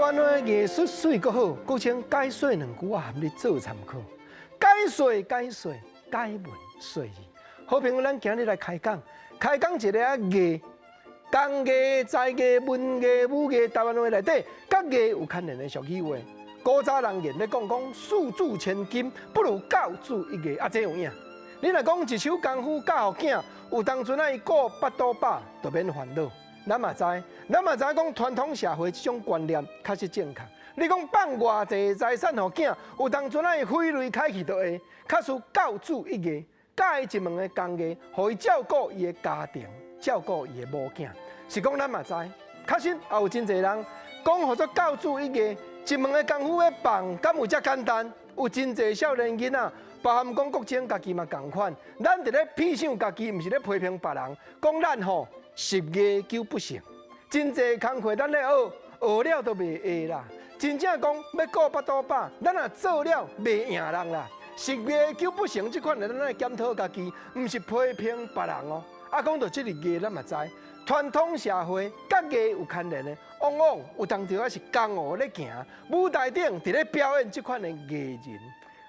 灣的藝術媠閣好，國清解說兩句啊，含你做參考。解說解說解文說字。好朋友，咱今日來開講，開講一个啊藝，工藝、才藝、文藝、武藝，台灣話內底，佮藝有牽連的俗語話。古早人言咧講講，數字千金不如教子一藝，啊，這有影。你若講一手功夫教予囝，有當陣啊，伊顧腹肚飽，就免煩惱。咱嘛知，咱嘛知講傳統社會這種觀念確實正確。你講放偌濟財產予囝，有當陣啊，伊揮淚開去都會。確實教子一藝，教伊一門的工藝，予伊照顧伊的家庭，照顧伊的某囝。是講咱嘛知，確實也有真濟人講，號做教子一藝，一門的功夫欲放，敢有遮簡單？有真濟少年囡仔，包含講國清家己嘛仝款。咱佇咧痞想家己，毋是咧批評別人，講咱吼十藝九不成，真濟工課咱咧學，學了都袂會啦。真正講欲顧腹肚飽，咱若做了袂贏人啦。十藝九不成這款的，咱愛檢討家己，毋是批評別人哦。啊，講到這个藝，咱嘛知，傳統社會佮藝有牽連的，往往有當時仔是江湖咧行，舞台頂佇咧表演這款的藝人。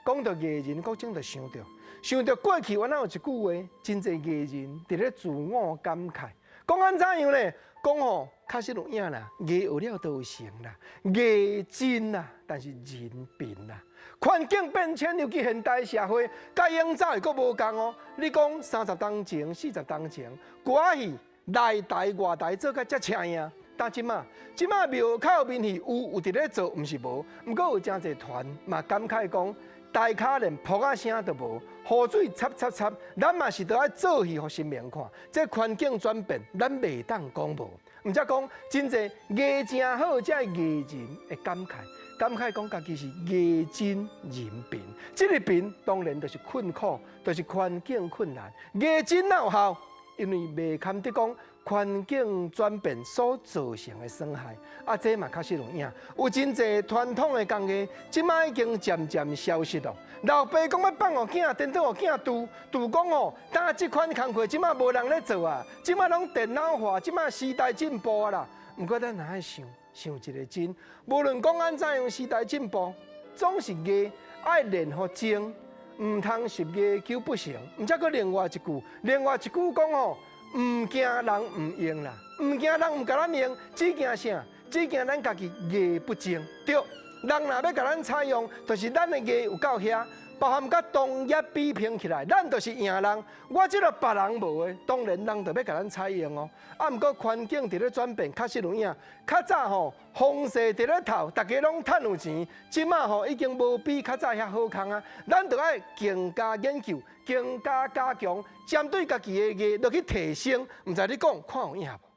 講到藝人，國清就想著，想著過去原來有一句話，真濟藝人佇咧自我感慨，講按怎樣咧？講吼，確實有影啦，藝學了都有成啦，藝精啦，但是人貧啦。環境變遷，尤其現代社會，佮以早會閣無仝哦。你講30冬前、40冬前，歌仔戲內台外台做甲遮車影，但這馬這馬廟口面戲有佇咧做，毋是無，毋過有誠濟團嘛感慨講，台跤連噗仔聲都無，雨水插插插，咱嘛是著愛做戲予神明看。這環境轉變，咱袂當講無。毋則講真濟藝誠好，這藝人會感慨，感慨講家己是藝精人貧。這個貧當然就是困苦，就是環境困難。藝精哪有效？因為袂堪得講環境轉變所造成的損害，啊，這嘛確實有影。有真濟傳統的工藝，這馬已經漸漸消失咯。老爸講欲放予囝，顛倒予囝挃，挃講哦，當這款工課這馬無人咧做啊，這馬攏電腦化，這馬時代進步啊啦。毋過咱若愛想，想一个真，無論講按怎樣時代進步，總是藝愛練予精，毋通十藝九不成。毋則閣另外一句，另外一句講哦，毋驚人毋用啦，毋驚人毋共咱用，只驚啥？只驚咱家己藝不精。對，人若欲共咱採用，就是咱的藝有夠遐，包含佮同業比拼起來，咱就是贏人。我這个別人無的，當然人就欲共咱採用哦。啊，毋過環境佇咧轉變，確實有影。較早吼，風勢佇咧透，大家攏趁有錢。這馬吼已經無比較早遐好康啊。咱著愛更加研究，更加加強，針對家己的藝落去提升。毋知你講看有影無？